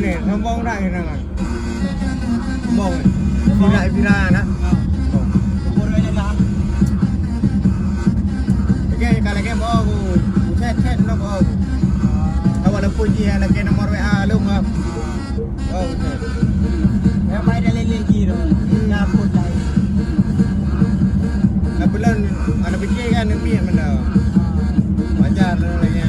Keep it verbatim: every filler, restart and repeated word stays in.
Ni, sombong dak ni, Nang? Sombong, eh? Viral, viral, nah. Sombong. Oke, kalau kamu mau aku, chat, chat, nak aku. Kalau pun dia nak nomor W A lu, ah. Oh, chat. Yang main dalam lagi tu. Dah pun lain. Tapi belum, ada fikir kan, ni mana? Wajar lah, ya.